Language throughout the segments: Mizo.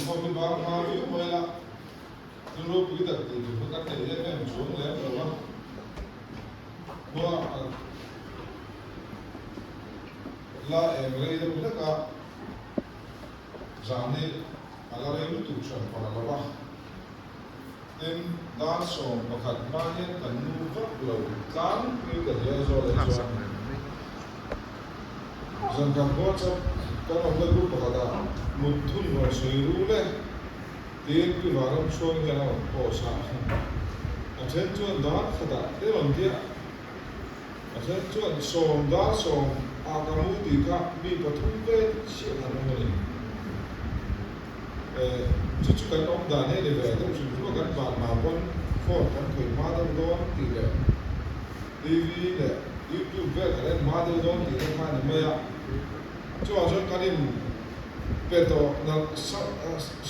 Inkhawm hi bang hma viau mai la, thil ropui tak tih tur kha kan nei em em chuang lem lo a, khua a la eng rei deuh hlek a, zan hi a la rei lutuk hran pah lo a. Tin, dar 11 hma hian kan nu vak lo tlangpui ka hria zawh leh chuan zan khat WhatsApp kan awmna group pakhatah mut thun rawn sawi ru le tiin Pi Vanram chhuang hian a rawn post a. A then chuan dar khatah te rawn tia, a then chuan sawm dar sawm ah ka mu tih kha mi pathum vel chiah an awm a ni. Chu chu kan awm dan hi a ni ve deuh hrim hrim a, kan van hma pawn phone kan khawih hma deuh dawn tih leh TV leh YouTube vel kan en hma deuh dawn tih te kha a ni mai a. Chuvang chuan kan in pe tawh nalh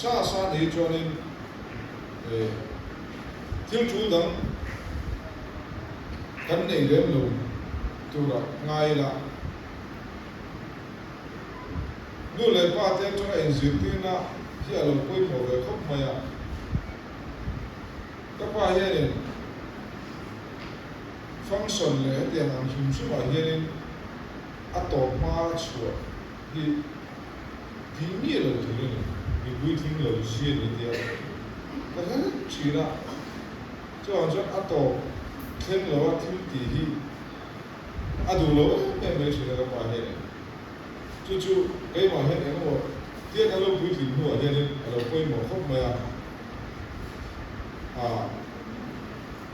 sa sa ni chuanin thil tul dang kan nei lem lo turah ngai ila. Nu leh pa te atanga inzirtirna hi a lo pawimawh ve khawp mai a. Ka pa hianin function leh hetiang ang hrim hrimah hianin a tawp hma chhuah hi tih miah lo tur a ni, mi puitling lo zia ni tia ka hre reng thin a. Chuvang chuan a tawp thleng lo a thil tih hi a duh lo em em mai thin a ka pa hianin. Chu chu keimah hian eng emaw tia kan lo puitling hnuah hianin a lo pawimawh khawp mai a. Aah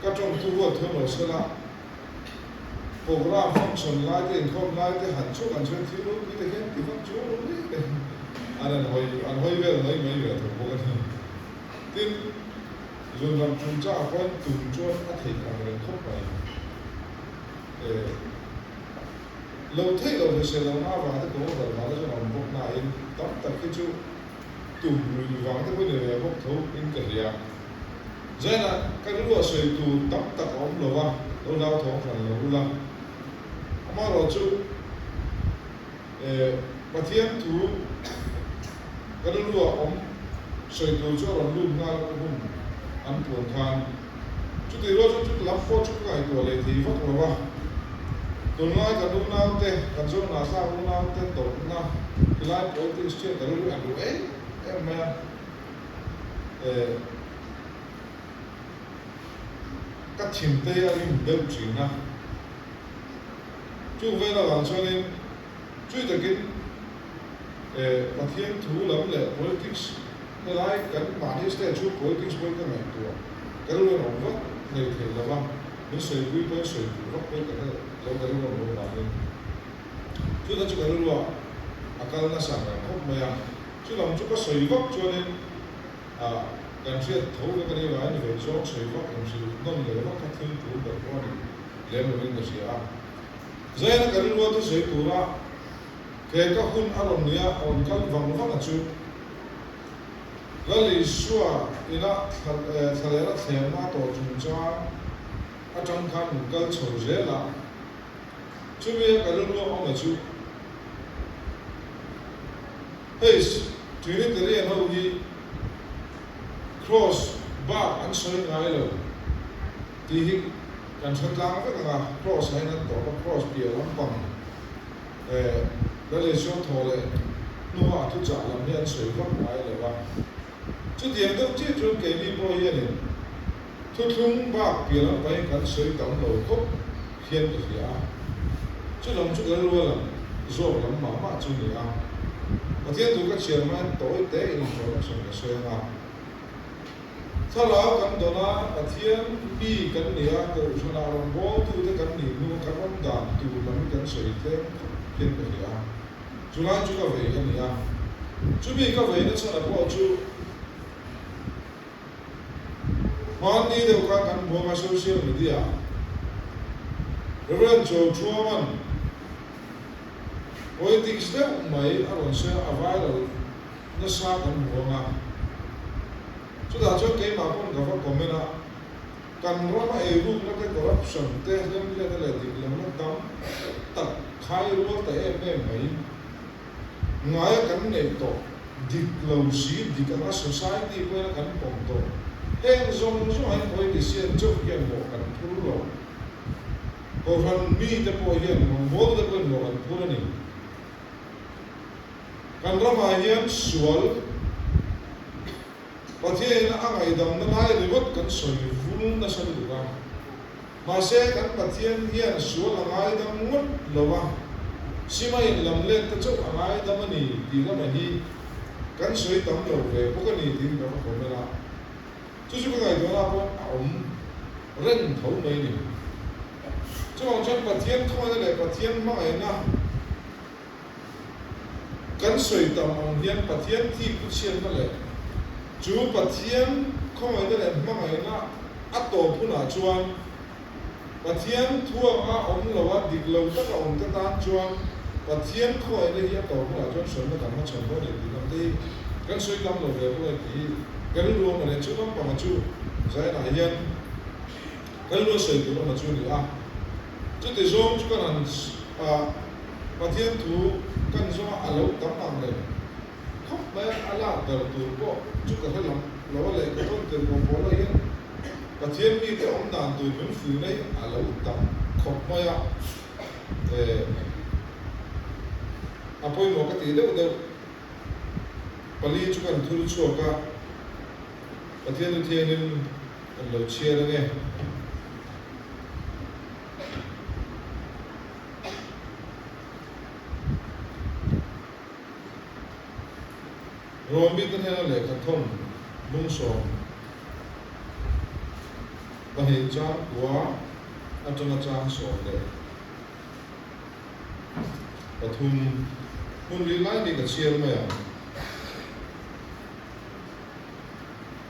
ka tawngtu huat thawm lo sela, programme function lai te inkhawm lai te han chhuak an chuan thil ropui te hian ti vak chu lo hle mai an an hawi an hawi vel mai mai ve tho bawk a ni. Tin, zunram chungchangah pawhin tum chuan a theih ang reng khawp mai. Eh. Lo theih lo hrisel lo na avang te tawng ral vang te chuan a awm bawk nain tam tak hi chu tum lui vang te pawhin i ve bawk tho in ka hria. Zaina ka rilruah sawi tur tam tak a awm lo va, lo hlauthawng hran lo ula. Amaherawhchu eh Pathian thu ka rilruah awm sawi tur chu a rawn lut nghal hun an puan khan. Chutih rual chuan chuti lam pawh chu ka ngaihtuah leh thei vak lo a. Tunlai kan unaute, kan Zohnah thlak unaute tawrhna tilai politics thian ka rilru a duh em em mai a. Eh, ka thinte hi a rim deuh thin a. Chu vel avang chuanin chui takin eh Pathian thu lam leh politics Helai kan mahni state chu politics pawhin ka ngaihtuah ka rilru an awm vak nei thei lo va, min sawipui pawhin sawi duh vak pawhin ka hre lo ka rilru an awm vangin chutah chu ka rilruah a kal nasa ang khawp mai a, chu lam chu ka sawi vak chuanin ah kan hriat tho vek a nih vangin vei zawng sawi vak inhrilh nawn leh vak kha thil tul ber pawh a ni lem lovin ka hria a. Zaina ka rilrua thusawi tura he ka hun a rawn nia a rawn kal vang vang a chu. Lal Isua ina thlalera thlemna tawh chungchang atang khan min kal chho zel a, chumi a ka rilru a awm a chu, Hei Trinitarian ho hi Cross bak an sawi ngai lo tih hi kan hre tlang vek ang a, Cross ah hian an tawp a, Cross piah lampang. Eh, Lal Isua thaw leh hnua a thuchah lam hi an sawi vak ngai lo a. Chutiang deuh chiah chuan keini pawh hianin thuthlung bak piah lam pahin kan sawi tam lo khawp hian ka hria a. Chu lam chu ka rilru a lang zawk lam mah mah chu ni a. Pathian thu ka chhiar hmain tawi te in introduction ka sawi ang a. Thlarau kan dawn a, Pathian mi kan ni a, Kohhranah rawngbawltute kan nih hnu kan awm dan tur lam hi kan sawi tlem khawp hian ka hria a, chulai chu ka vei a ni a. Chumi ka vei nachhan a pawh chu hmanni deuh khan kan hmuam a social media ah Rev. Cho Thuaman politics deuh mai a rawn sawi a, a viral nasa kan hmu ang a, chutah chuan keimah pawn ka va comment a, kan rama eirukna te, corruption te, hlemhletna leh diklohna tam tak khai rual ta em em mai ngaia kan neih tawh. Dik lo si, dik anga society pawhin a kan pawm tawh. Heng zawng zawng ah hian politician chauh hian mawh kan phur lo. Kohhran mite pawh hian rawngbawlte te pawhin mawh kan phur a ni. Kan ramah hian sual Pathianin a ngaihdamna lai ringawt kan sawi vul nasa lutuk a. Mahse, kan Pathian hian sual a ngaidam ngawt lo a, sima inlam let te chauh a ngaidam a ni tih lamah hi kan sawi tam lo ve bawk a ni tiin ka va comment a. Chu chu ka ngaihtuahna pawh a awm reng tho mai a ni. Chuvang chuan Pathian khawngaihna leh Pathian hmangaihna Kan sawi tam ang hian Pathian thik thu chhiatna leh chu Pathian khawngaihna leh hmangaihna a tawp hunah chuan Pathian thu anga awm lo a, dik lo taka awm te tan chuan Pathian khawngaihna hi a tawp hunah chuan hremna kan hmachhawn dawn e tih lam te hi kan sawi tam lo ve bawk e tih hi ka rilru a mawle. Chu lampangah chu Zainah hian ka rilru a sawi tur awma chu a ni a, chuti zawng chu kan han ah. Pathian thu kan zawnga a lo tam ang reng khawp mai a, a lak ber tur pawh chu ka hre lam lo a leh ka tawn tel pawh pawh lah hian Pathian mite awm dan tur min fuih mai a lo tam khawp mai a, eh a pawimawh ka tih deuh deuh pali chu kan thur chhuak a, Pathian chu thiangin kan lo chhiar ange. Rawmite hnena lehkha thawn bung 12 chang kua atanga chang 13 hmun rih lai ni ka chhiar mai ang.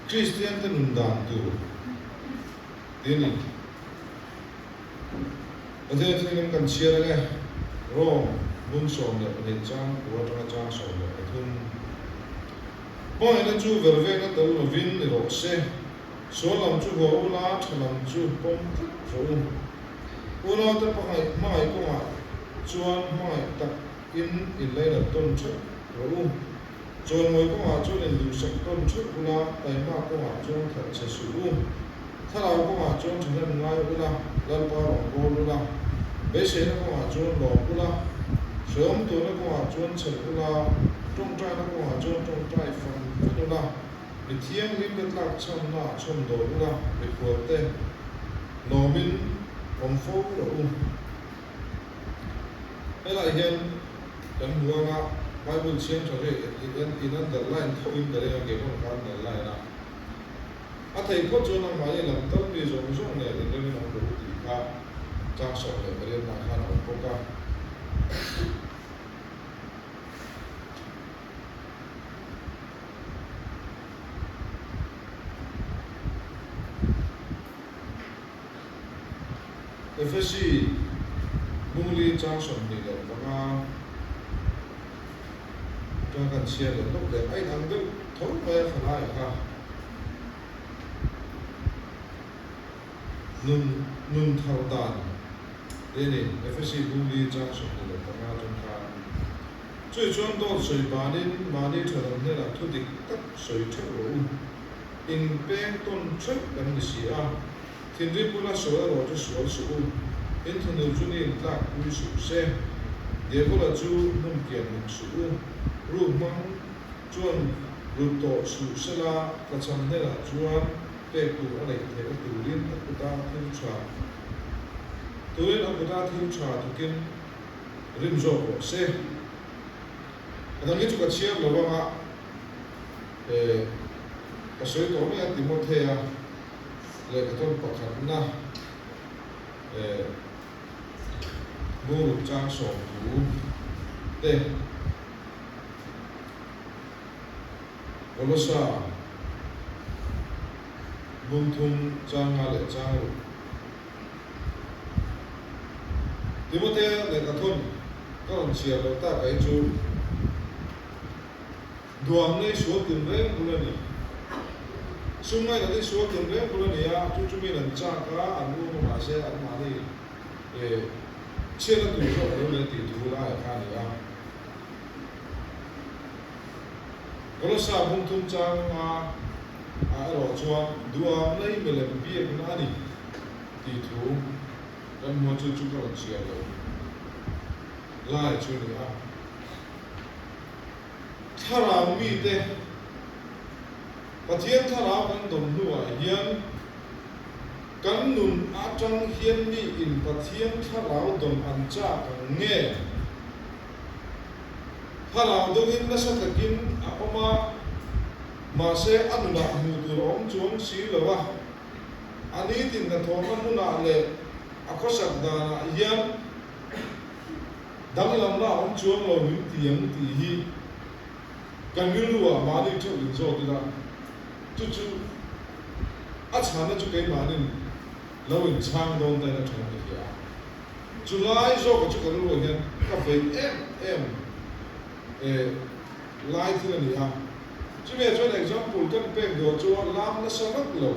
Kristiante nun dan tur tih a ni. Pathian thilin kan chhiar ang e, Rom bung 12 chang kua atanga chang 13. Hmangaihna chu vervekna tel lovin ni rawh se, sual lam chu haw ula, tha lam chu pawm tlat rawh u. Unaute pangaih hmangaih kawngah chuan hmangaih tak in inlainat tawn theuh rawh u. Chawimawi kawngah chuan induhsak tawn theuh ula, taima kawngah chuan khalh che suh u. Thlarau kawngah chuan thahnem ngai ula, Lalpa rawn bawl ula. Beiseina kawngah chuan lawm ula, hrehawm tuahna kawngah chuan chhelh ula, tawngtaina kawngah chuan tawngtai fan fan ula, mi thianghlimte tlak chhamna chhawm dawn ula, mikhualte lawmin awm fo rawh u. Helaiah hian kan hmu anga Bible chhiang tha ri in underline tho in ka ring a, keimah kha underline a. A thei phawt chuan amah i lam tal mi zawng zawng nen inrem in awm rawh u tih kha chang 18 ah khan a awm bawk a. Efesi bungli chang 25 atanga kan chhiar leh lawk leh a inang deuh tho mai a thalaiah kha nun nun thar dan tih a ni. Efesi bungli chang 25 atang khan chui chuan dawt sawi banin mahni thalam hnenah thu dik tak sawi theuh rawh u. Inpeng tawn theuh kan ni si a. Thinrim bula sual erawh chu sual suh u, in thunur chu ni intlak pui suh se. Diabola chu hmun kian hek suh u, ruk hmang chuan rut tawh suh sela, tlachham hnenah chuan pek tur a neih theihna turin a kuta thil tha turin a kuta thil tha thawkin rim zawk rawh se. A dang hi chu ka chhiar lo anga, eh, ka sawi tawh mai a Timothea. Lehkhathawn pakhatna eh Muruk chang 10 te Kolosa bung 3 chang 5 leh chang 6 Timothea lehkhathawn ka rawn chhiar loh tak ai chu Duam nei sual tin reng bul a ni. Sum ngaihna te sual tin reng bul a ni a, chu chu miin an chak a, an um a mahse an mahni eh chhiatna tur zawk a lo leh tih thu laiah kha a ni a. Kolosa hmun thum changa ah erawh chuan duham lei milem biakna a ni tih thu kan hmu a, chu chu ka rawn chhiar lo lai chu a ni a. Thlarau mite, Pathian thlarau kan dawm hnuah hian kan nun atang hian mi in Pathian thlarau dawm an chak ang nge? Thlarau dawngin nasa takin a awm a, mahse a nunah hmuh tur a awm chuang si lo a. A nitin hnathawhna hmunah leh a khawsak danah hian Danglamna a awm chuang lo min ti ang tih hi kan rilru ah mahni theuh in zawt ila, chu chu a chhanna chu keimahnin lo in chhang dawn ta in a than ka hria a. Chu lai zawka chu ka rilru ah hian ka vei em em e lai thil a ni a. Chumi ah chuan example kan pek dawh chuan lam nasa vak lo.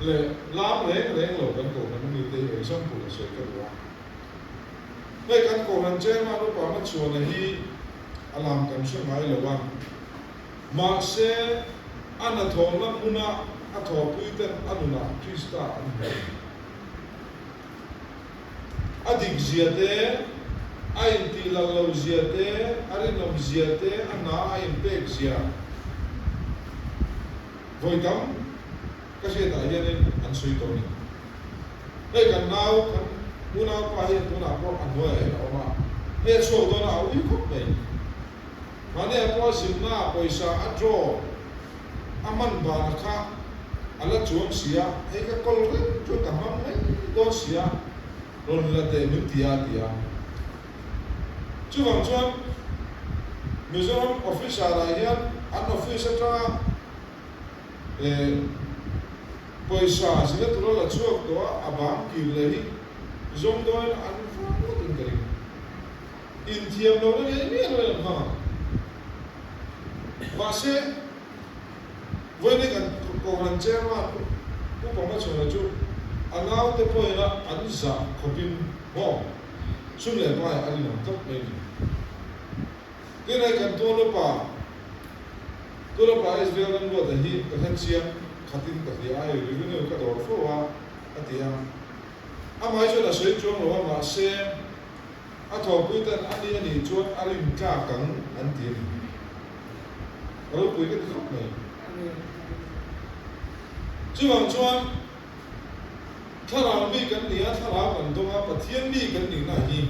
Leh lam reng reng lo kan kohhran a ni te hi example a sawi ka duh a. Hei kan kohhran chairman upa hmachhuana hi a lam kan hre ngai lo a, mahse a hnathawhna hmuna a thawhpui ten a nunah Krista an hmu a ni. A dik zia te, a intih lal lo zia te, a rinawm zia te, a hna a inpek zia, Vawi tam ka hriatah hianin an sawi tawh a ni. Hei kan nau, kan unaupa hi tunah pawh a hnuaiah hian a awm a, hei a chhuak dawn a, a ui khawp mai. Mahni ah pawh a zimna ah pawisa a draw a hman bana kha a la chuang si a, hei ka kawl reng chuan ka hmang mai dawn si a, rawn la teh min ti a, a ti a. Chuvang chuan Mizoram officer ah hian an office atanga pawisa zina tura la chhuak tawh a, a bang kir leh hi zawng dawn an vang ngawt in ka ring. Inthiam lohna ngei ngei lo in an hmang ang. Mahse, Vawiin kan Kohhran Chairman Pu Pamachhuana chu a naute pawhin a an zah khawpin maw sum leh pai a rinawm tlat mai a ni. Tin hei kan Tualupa, Tualupa SVL Ramruata hi ka hre chiang khatin ka hria a, hei revenue ka dawr fo a a ti a. Amah hi chuan a sawi chuang lo a, mahse A thawhpui tan a ni a nih chuan a rin tlak ang an ti a ni. Ka ropui ka ti khawp mai. Chuvang chuan thlarau mi kan ni a, thlarau kan dawng a, Pathian mi kan nihna hi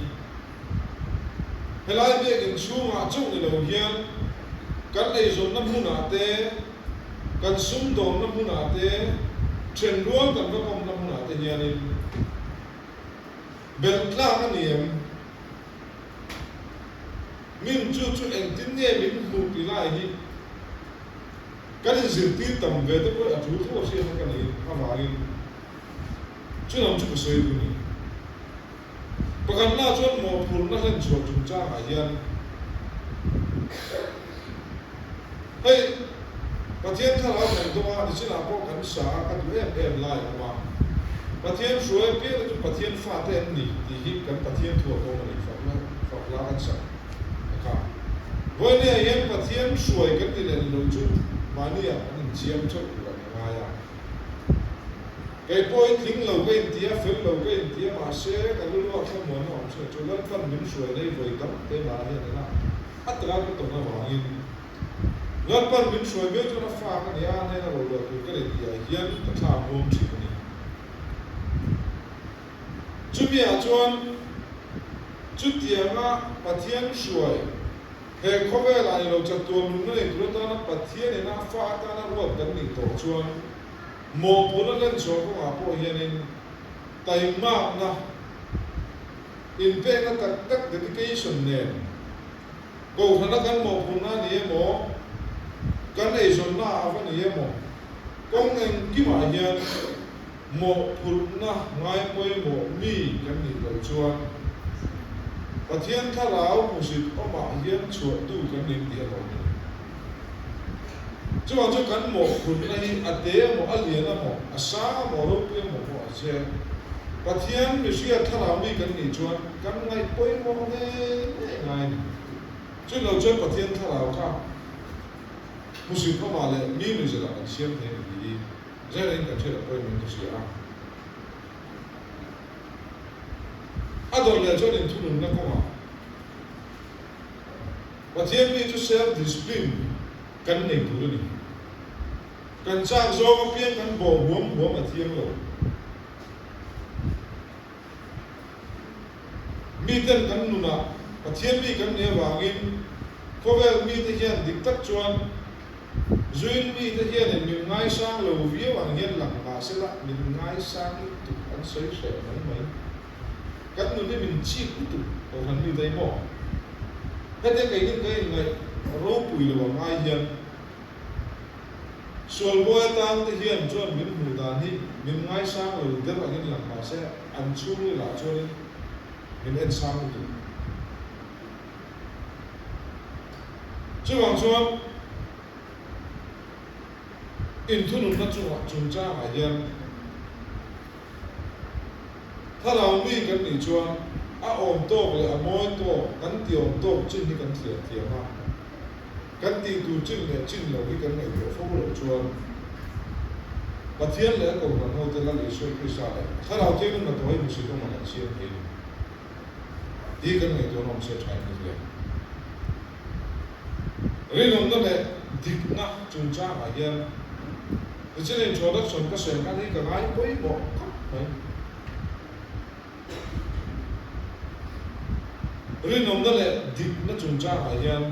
helai biakinn chhungah chauh ni lo hian kan eizawnna hmunah te, kan sumdawnna hmunah te, thenrual kan va kawmna hmunah te hianin Belh tlak a ni em? Min chu chu engtin nge min hmuh ti lai hi kan inzirtir tam ve te pawh a tul tho a hriatna ka nei avangin chu lam chu ka sawi duh a ni. Pakhatna chuan mawhphurhna hlen chhuah chungchangah hian hei Pathian thlarau kan dawng a, nichinah pawh kan sa a, ka duh em em lai a awm a. Pathian hruai apiang te chu Pathian fate an ni tih hi kan Pathian thu a pawm a ni, fakna fakla kan sak a kha. Vawinia hian Pathian hruai kan ti leh ni lo chu mahnia kan inchiam theuh tur ah ka ngai a. Kei pawh hi tling lo ka inti a, fel lo ka inti a, mahse ka rilru a thlamuanna awm chhun chu Lalpan min hruai nei vawi tam keimah hian ena a taka ka tawn avangin Lalpan min hruai miau chuan a fa ka ni a, a hnena roluah tur ka ni tih ah hian ka thla a muang thin a ni. Chumi ah chuan chutianga Pathian hruai he khawvel ah ni lo chatuan nunna nei tur atana Pathian ina a fa atana ruat kan nih tawh chuan Mawhphurhna hlen chhuah kawngah pawh hianin taimakna, inpekna tak tak, dedication, nen kohhrana kan mawhphurhna a ni emaw, kan eizawnna a va ni emaw, kawng engkimah hian mawhphurhna ngai pawimawh mi kan nih loh chuan Pathian thlarau hmusit awmah hian chhuahtu kan nih tih a hlawm a ni. Chuvang chu kan mawhphurhna hi a te emaw, a lian emaw, a sang emaw, a ropui emaw pawh a che. Pathian mihria thlarau mi kan nih chuan kan ngaih pawimawh ngei ngei ngai a ni. Chutilo chuan Pathian thlarau kha hmusit awmah leh mi nuihzatah kan siam thei a ni tih hi zailaiin kan hriat a pawimawhin ka hria a. A dawt leh chuan inthununna kawngah Pathian mi chu self-discipline kan nei tur a ni. Kan chak zawng apiang kan bawh huam huam a thiang lo. Miten kan nunah Pathian mi kan nih avangin khawvel mite hian dik tak chuan Zuin mite hianin min ngaisang lo viau ang hian lang mah sela min ngaisang lutuk an sawi hreh mai mai. Kan nun hi min chik lutuk Kohhran mite hi maw? Hetia keinin ka inngaih ropui lo ang ai hian Sual buai atan te hian chuan min hmuh dan hi min ngaisang lo der angin lang mah se an chhungril ah chuanin min en sang lutuk. Chuvang chuan inthununna chungah chungchangah hian Thlarau mi kan nih chuan a awm tawk leh a mawi tawk, kan ti awm tawk chin hi kan thliar thiam a. Kan tih tur chin leh chin lo hi kan ngaihtuah fo loh chuan Pathian leh a Kohhran hote Lal Isua Krista leh Thlarau Thianghlim hnathawh hi hmusit awm ang kan siam thei a ni tih kan ngaihtuahna awm se tha in ka hria. Rinawmna leh dikna chungchangah hian nichin introduction ka sawi khan hi ka ngai pawimawh khawp mai. Rinawmna leh dikna chungchangah hian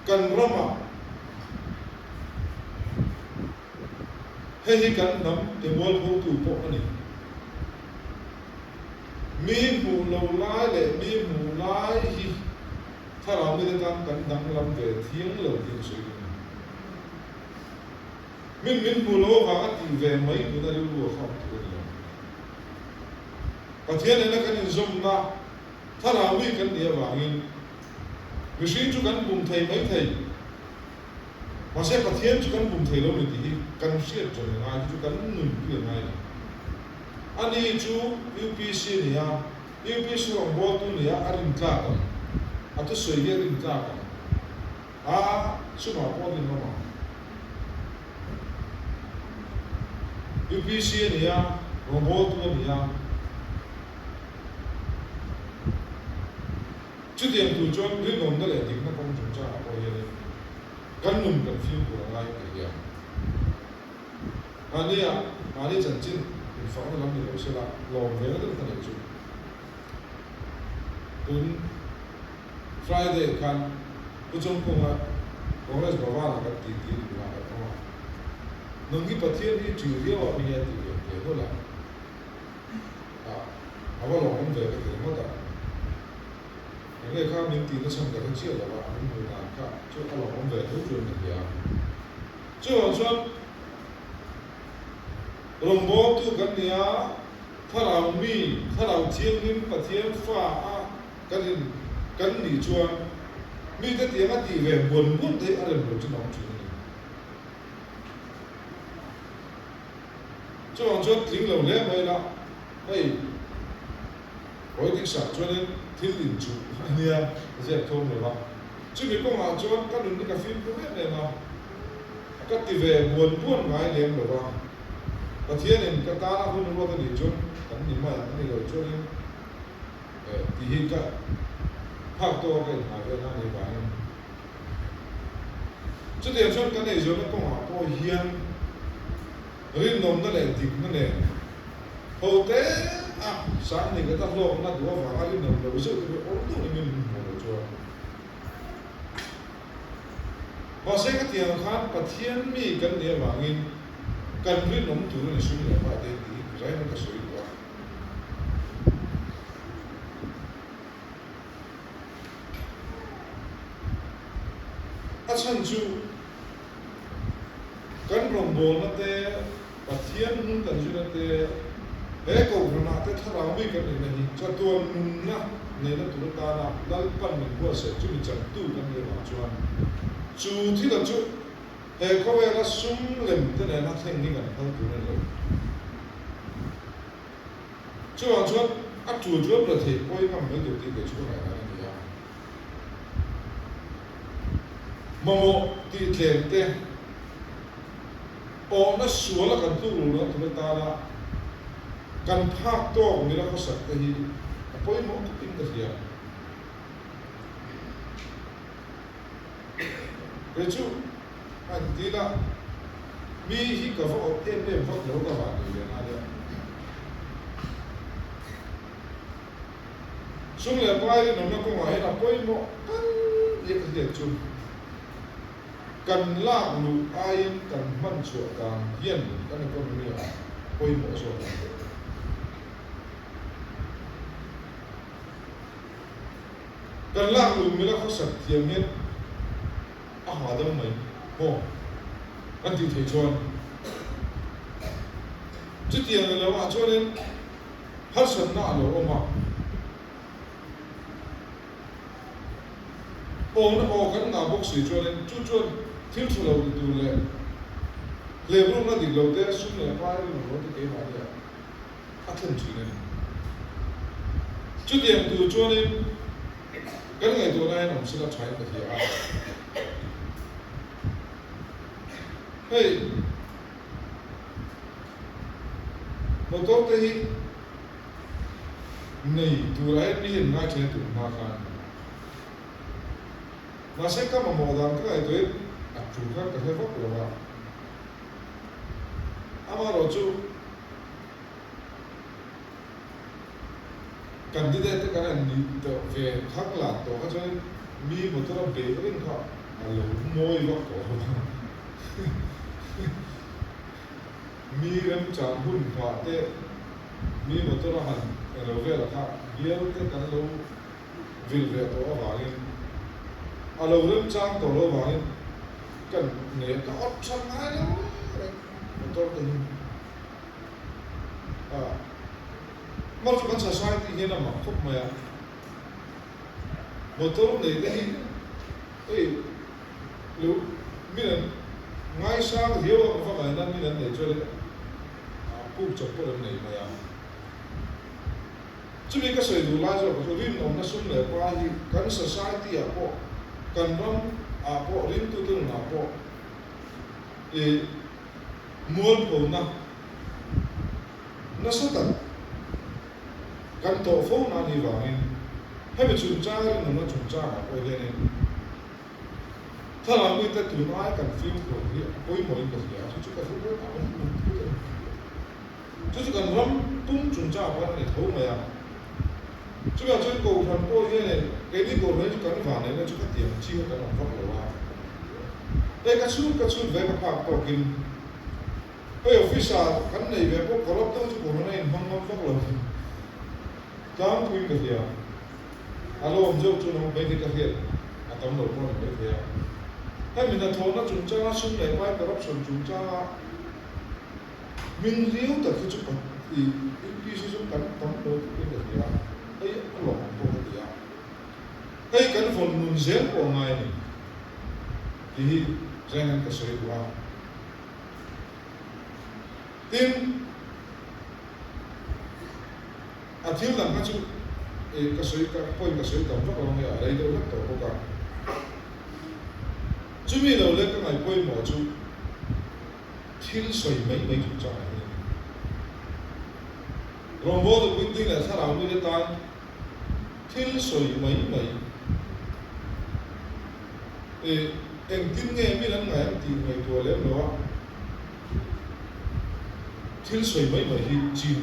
kan ramah hei hi kan hnam timualphotu pawh a ni. Mi hmuh lo lai leh mi hmuh lai hi thlarau mite tan kan danglam ve thiang lo tih ka sawi duh a ni. Min min hmuh lo avanga tih ve mai tuna rilru a kham tur a ni lo. Pathian nena kan inzawmna thlarau mi kan nih avangin mihring chu kan bum thei mai thei. Mahse Pathian chu kan bum thei lo ni tih hi kan hriat reng a ngai, chu chu kan nunpui a ngai lo. Ani chu UPC a ni a, UPC rawngbawltu nia a rintlak ang, a thusawi hi a rintlak ang. A chungah pawh rin awm ang. UPC a ni a, rawngbawltu a ni a. Chutiang tur chuan rinawmna leh dikna kawng chungchangah pawh hianin kan nun kan fimkhur a ngai ka hria. Mahnia mahni chanchin infakna lam ni lo sela lawm ve na deuh ka neih chu. Tun Friday khan Pu Chawngkunga Congress Bhavan-ah kan ti ti duhah kan awm a. Nung hi Pathian hi ṭih viau a mi a ti ve teh nawlh a. Ah, a va lawmawm ve ka ti ringawt a. Eng nge kha min tihna chhan ka hre chiah lo a, min hmuh dan kha chu a lawmawm ve tho chuan ka hria. Chuvang chuan rawngbawltu kan ni a, Thlarau mi, Thlarau Thianghlim Pathian fa a kan in kan nih chuan mite tiang a tih ve buan buan te hi a rem lo chin a awm thin a ni. Chuvang chuan tling lo hle mai la, hei politics ah chuanin thil inchuh a nia zep thawm lo va, chumi kawngah chuan ka nun hi ka fimkhur em em a, ka ti ve buan buan ngai lem lo va, Pathianin ka tana hun ruat a nih chuan kan ni mai ang a ni lo chuanin eh tih hi ka phak tawk a ka inhmai vel a nih vangin. Chutiang chuan kan eizawnna kawngah pawh hian rinawmna leh dikna nen ho te a sang ni kata hlawkna duh avanga rinawm lo zeuh te pawh awm deuh niin min hmuh loh chuan. Mahse khatiang khan Pathian mi kan nih avangin kan rinawm tur a ni sum leh hmai te tih hi reng ka sawi duh a. A chhan chu kan rawngbawlna te, Pathian hnung kan zuina te, he Kohhranah te thlarau mi kan nihna hi chatuan nunna neihna tur atana Lalpan min buatsaih chu mi changtu kan nih avang chuan chu thila chu he khawvela sum lem te nena thleng hi kan phal tur a ni lo. Chuvang chuan a tul chuan rethei pawi ngam mai tur tih kei chu ka ngaihdan a ni a. Mamawh tih tlem te, awhna suala kan tluk lo tur atana kan phak tawk mila khawsak te hi a pawimawh khawpin ka hria. Kei chu a inti la, mi hi ka va awt em em vak lo ka vah nei leh ngai a. Sum leh pai rinawmna kawngah hian a pawimawh tal nia ka hriat chu kan lak luh aiin kan hman chhuah dan hian kan economy ah pawimawh zawk a. Kan lak luh mila khawsak thiam hian a hahdam mai maw kan tih theih chuan chutiang ni lo ah chuanin harsatna a lo awm a, awna aw kan ngah bawk si chuanin chu chuan thil tha lo ti tur leh hleprukna dik lo te, sum leh pai rinawm lo te keimahni ah a thlen thin a ni. Chutiang tur chuanin kan ngaihtuahna hian awm sela thain ka hria a. Hei. Motor te hi nei turah hian mi hian ngai thin a tun hma khan. Mahse ka mamawh dan ka ngaihtuahin a tul khan ka hre vak lo a. Amaherawhchu candidate te kan han nih tawh ve khang lan tawh kha chuan mi motor a beih reng kha a lo mawi vak tawh lo a. Mi remchang hun nghah te, mi motor a han elo vel a kha bial te kan lo vil ve tawh avangin a lo remchang tawh lo avangin kan nei a, ka awt tha ngai lo reng motor te hi. A hma chu kan society hian a mak khawp mai a, motor nei te hi hei lo min an ngaisang riau a, va ngaina min an nei chuan a puk chawp pawh an nei mai a. Chumi ka sawi duh lai zawk chu rinawmna sum leh pa hi kan society ah pawh kan ram ah pawh ringtute nunah pawh i Mualphona nasa tak kan tawh fo na anih vangin hemi chungchang rinawmna chungchangah pawh hianin thlarau mite tun ai kan fimkhur hi a pawimawhin ka hria a, chu chu ka hre reng a, awm kum thut a ni. Chu chu kan ram pum chungchangah pawh hian a ni tho mai a. Chuvang chuan Kohhran pawh hianin keini Kohhran hi chu kan vanneihna chu khatiang chi kha kan awm vak lo a. Hei ka chhut ka chhut ve ka phak tawkin hei office ah kan nei ve pawh corrupt deuh chu Kohhran a inhmang ngam vak lo tlangpuiin ka hria. A lo awm zeuh chu lo hmeichhe ka hriat a tam lo pawh a ni maithei a. Hemi hnathawhna chungchanga sum leh pai corruption chungchanga Min riau tak hi chu ka i UPC chu kan tam lo tih in ka hria a, hei a lawm ang pawh ka ti a, hei kan vawn nun zel pawh a ngai a ni tih hi zai hian ka sawi duh a. Tin, a thil dang kha chu i ka sawi ka point ka sawi tam vak lo nge a rei deuh hlek tawh bawk a. Chumi lo leh ka ngaih pawimawh chu Thil sawi mai mai chungchang ah hian a ni. Rawngbawltu puitling leh thlarau mite tan thil sawi mai mai e engtin nge min an ngaih ang tih ngaihtuah lem lo a, thil sawi mai mai hi chin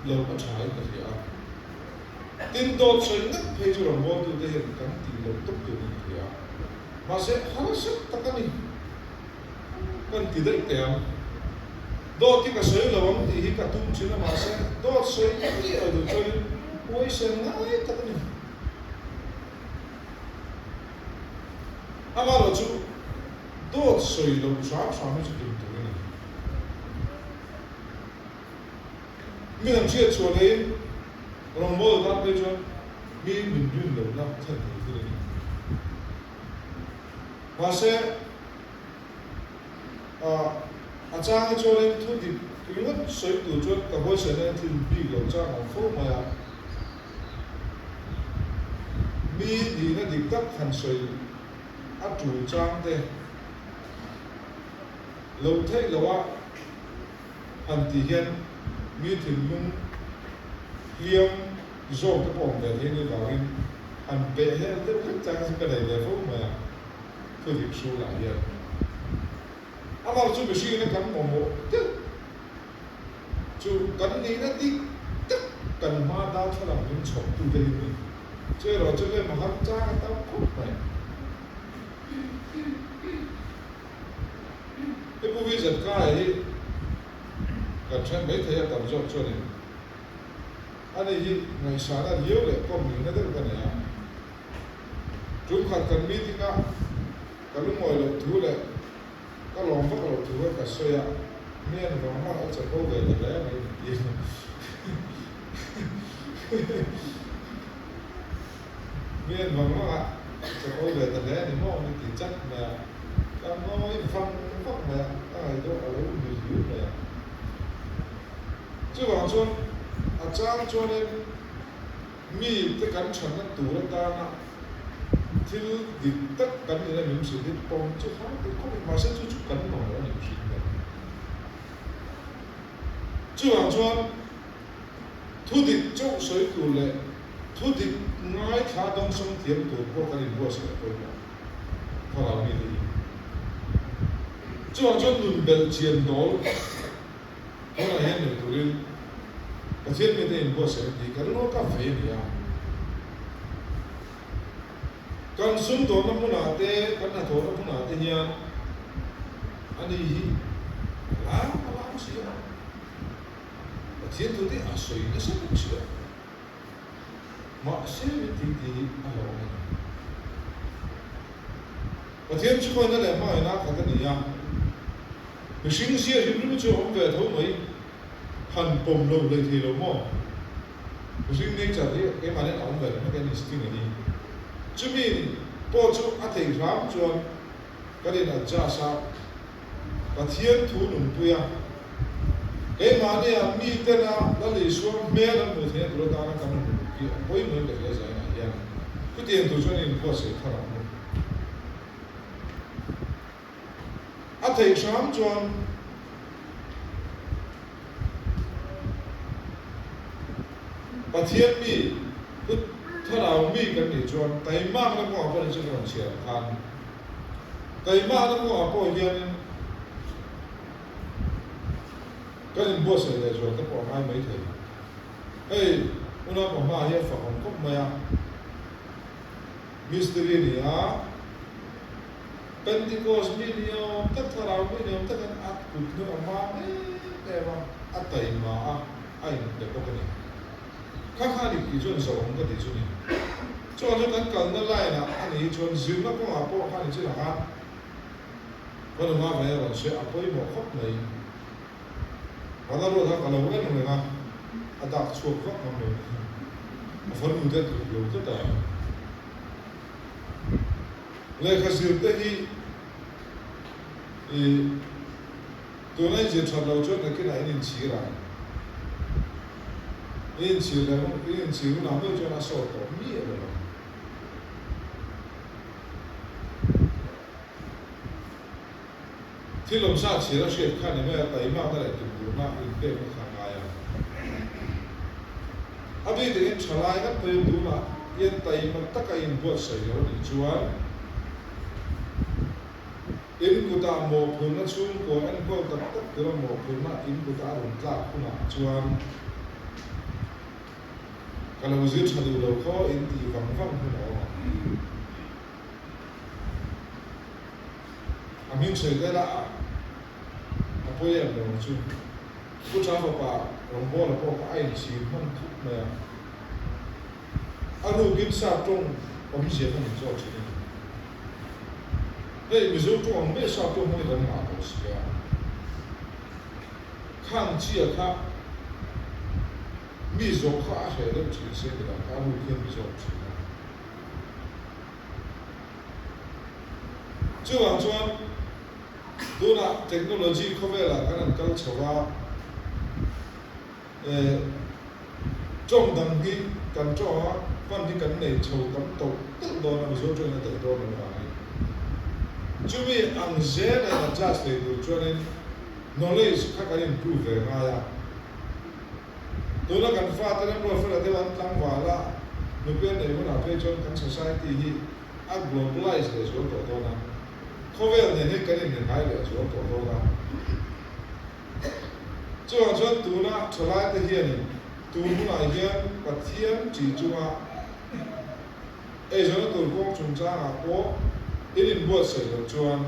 lo a tha in ka hria a. Tin dawt sawi ngat phei chu rawngbawltute hian kan tih loh tawp tur in ka hria a. Mahse harsa tak a ni. Kan ti daih teh ang. Dawt hi ka sawi lo ang tih hi ka tum thin a, mahse dawt sawi mai a duh chuanin huaisen ngai tak a ni. Amaherawhchu dawt sawi loh hram hram hi chu tum tur a ni. Mi an hriat chhuah laiin rawngbawltu tan phei chuan mi min rin lohna thlen thei thil a ni. Mahse, a chang hi chuanin thu dik ringawt sawi tur chuan ka huaisaina in thin bik lo chang awm fo mai a. Mi nihna dik tak han sawi a tul chang te lo theih loh a han tih hian mi thinlung hliam zawk te pawh awm ve thei ni vangin han peh hel deuh hlek chang chu ka nei ve fo mai a, thudik hrulah hian. Amah chu mihringin a kan mamawh deuh chu kan nihna dik tak kan hma darthlalang min chhawp tu te hi ni. Chu erawh chu lem a har chang a tam khawp mai. He Pu Vizatkai hi kan hriat mai thei a tam zawk chuanin ani hi ngaihsana riau leh kawm nihna deuh ka nei a. Tumkhat kan meeting a Ka lungawi loh thu leh ka lawm vak loh thu kha ka sawi a, mi an vang vang a chapo ve ta hle mai min ti. Mi an vang vang a chapo ve ta hle ni maw min ti chat mai a, ka ngawi vang vak mai a, ka ngaihtuah a lo ni hliu mai a. Chuvang chuan a chang chuanin Mi te kan thatna tur atana thil dik tak kan nihna min hrilh hi pawm chu har dik khawp in mahse chu chu kan mamawh a ni hrilh ber. Chuvang chuan thu dik chauh sawi tur leh thu dik ngaithla dawngsawng thiam tur pawh kan inbuatsaih a pawimawh thlarau mi te hi. Chuvang chuan nun belh chian dawl Tunah hian nei turin Pathian mite inbuatsaih an tih ka rilru ka vei a ni a. Kan sumdawnna hmunah te, kan hnathawhna hmunah te hian ani hi a lam a lam si a, Pathian thu te a sawi nasa bawk si a, mahse min tih tih hi a hlauhawm a ni. Pathian chu hmanna leh hmangaihna khat a ni a. Mihring zia hrim hrim chu a awm ve tho mai, han pawm lo hlei thei lo maw? Mihring nature hi keimah hian a awm ve lo mai kan instinct a ni. Chumi pawh chu a theih hram chuan kan in adjust a, Pathian thu nunpui a, keimahnia mi tena Lal Isua hmel an hmuh theihna tur atana kan nun uluk hi a pawimawhin ka hria zainah hian chutiang tur chuan inbuatsaih thar ang u. A theih hram chuan Pathian mi, Pu Thlarau mi kan nih chuan taimakna kawngah pawh ni chu ka rawn chhiar ang khan taimakna kawngah pawh hianin kan inbuatsaih leh zual te pawh a ngai maithei. Hei unau pahma hi a fak awm khawp mai a, mistiri a ni a. Pentecost mi ni awm tak, thlarau mi ni awm tak in a kut hnung a mam em em a, a taima a, a inpe bawk a ni. Kha kha dik tih chuan zawh awm ka tih chu ni. Chuan chu kan kalna line ah a nih hi chuan zirna kawngah pawh khan i chin ang a, ka nunga ve a rawn sawi a pawimawh khawp mai. Vana ruat kha ka lo en reng a, a dak chhuak vak ngam lo ni. A farnu te a tluk lo tlat a. Lehkha zir te hi i tuna i zir that lo chuan nakinah in inchhir ang. I inchhir leh hun, i inchhir hunah meuh chuan a sawt tawh miah lo ang. Thil awmsa chhir a hriat kha ni mai a, taimakna leh tumburna inpekna kha a ngai a. A bik takin thalai ngat pawhin tunah hian taima taka inbuatsaih lo a nih chuan in kutah mawhphurhna chhungkua enkawl tak tak tura mawhphurhna in kuta a rawn tlak hunah chuan ka lo zir tha duh lo khaw in tih vang vang hun a awm ang. A hming sawi tel a a pawi em lo ang chu. Pu Tha fapa rawngbawla pawh kha a inchhir hman khawp mai a. A rukin sap tawng awmzia kha min zawt thin a ni. Hei Mizo tawng ang mai sap tawng hmangin kan ngah tawh si a. Khang chia kha mi zawh kha a hreh deuh thin se ni lo kha a ruk hian mi zawt thin a. Chuvang chuan tunah technology khawvelah kan han kal chho a, eh tawng dang hi kan tawng a, hman hi kan nei chho tam tawh telh dawn a, Mizo tawngin a daih dawn lo vangin. Chumi ang zel a in adjust thei tur chuanin knowledge kha kan improve ve ngai a. Tuna kan fate ram ruatfela deuh an tlangval a, nupui an neih hunah phei chuan kan society hi a globalize leh zual tawh dawn a, khawvel nen hian kan inringhai leh zual tawh dawn a. Chuvang chuan tuna thalaite hianin tun hunah hian Pathian ṭih chunga eizawnna tur kawng chungchangah pawh in inbuatsaih loh chuan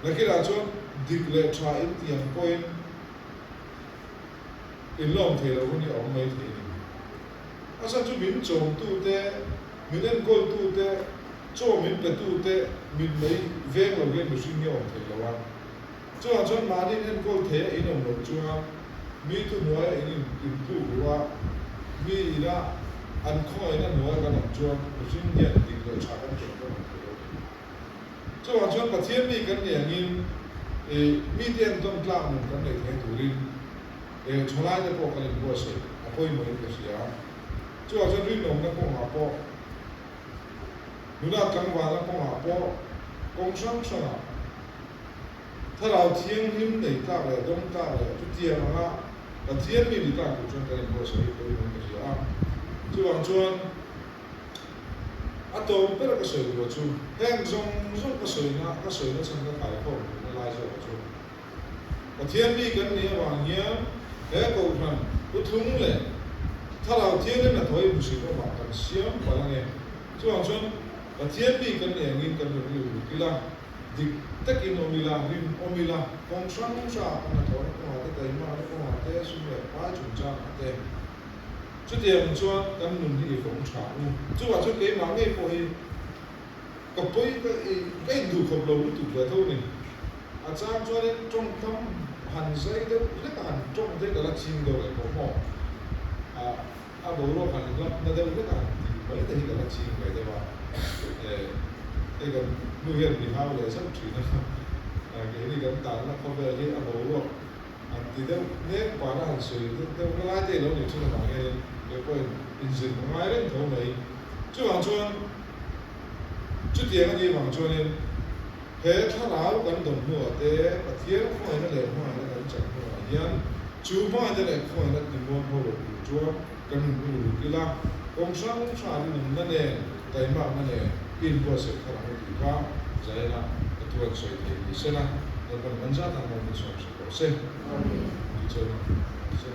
nakinah chuan dik leh ṭha intiang pawhin inlawm thei lo hun hi a awm mai thei a ni. A chhan chu min chawmtute, min enkawltute, chaw min petute min mei veng lo hian mihring hi a awm thei lo a. Chuvang chuan mahni in enkawl thei a in awm loh chuan mi thuhnuaia in intluk ruh a, mi ina an khawngaihna hnuaia kan awm chuan mihring hian dik leh tha kan ṭawng kan awm thei lo a ni. Chuvang chuan Pathian mi kan nih angin mite entawn tlak nun kan neih theih turin thalaite pawh kan inbuatsaih a pawimawhin ka hria. Chuvang chuan rinawmna kawngah pawh, nula tlangvalna kawngah pawh kawng hrang hrangah Thlarau Thianghlim nei tlak leh dawng tlak leh chutiang anga Pathian mi ni tlak tur chuan kan inbuatsaih hi pawimawhin ka hria a. Chuvang chuan. A tawp ber ka sawi duh chu heng zawng zawng ka sawina ka sawina chhan ka khaikhawm duhna lai zawkah chu Pathian mi kan nih avang hian he Kohhran Uthlung leh Thlarau Thianghlim hnathawh hi hmusit awmah kan siam palh ange. Chuvang chuan Pathian mi kan nih angin kan rawn i uluk ila, dik takin awm ila, rim awm ila, kawng hrang hrangah kan hnathawhna kawngah te, taihmakna kawngah te, sum leh pai chungchangah te, Chutiang chuan kan nun hi i vawng tha u. Chuvah chuan keimah ngei pawh hi ka pawi ka i ka induh khawp lo lutuk ve tho ni. A chang chuanin tawngkam han zai deuh hlek a han tawng te ka la ching deuh leh pawh maw? A a boruak han lap na deuh hlek a han tih mai te hi ka la ching ve deuh a. Eh hei kan nu hian mi hau leh zauh thin a, keini kan tanna khawvel hi a boruak An ti deuh nek pahna han sawi deuh deuh na lai te i lo nih thin avang hianin kei pawhin inzir ka ngai reng tho mai. Chuvang chuan chutiang a nih avang chuanin he thlarau kan dawn hnuah te Pathian khawngaihna leh hmangaihna kan chan hnuah hian chu hmangaihna leh khawngaihna timuan ho lo tur chuan kan hun u ruk ila, kawng hrang hrang rinawmna nen, taimakna nen i inbuatsaih thar ang u tih kha Zaina ka thu an sawi thei ni sela, Lalpan man zat ang maw min sawm sak rawh se. Tih chuan a se.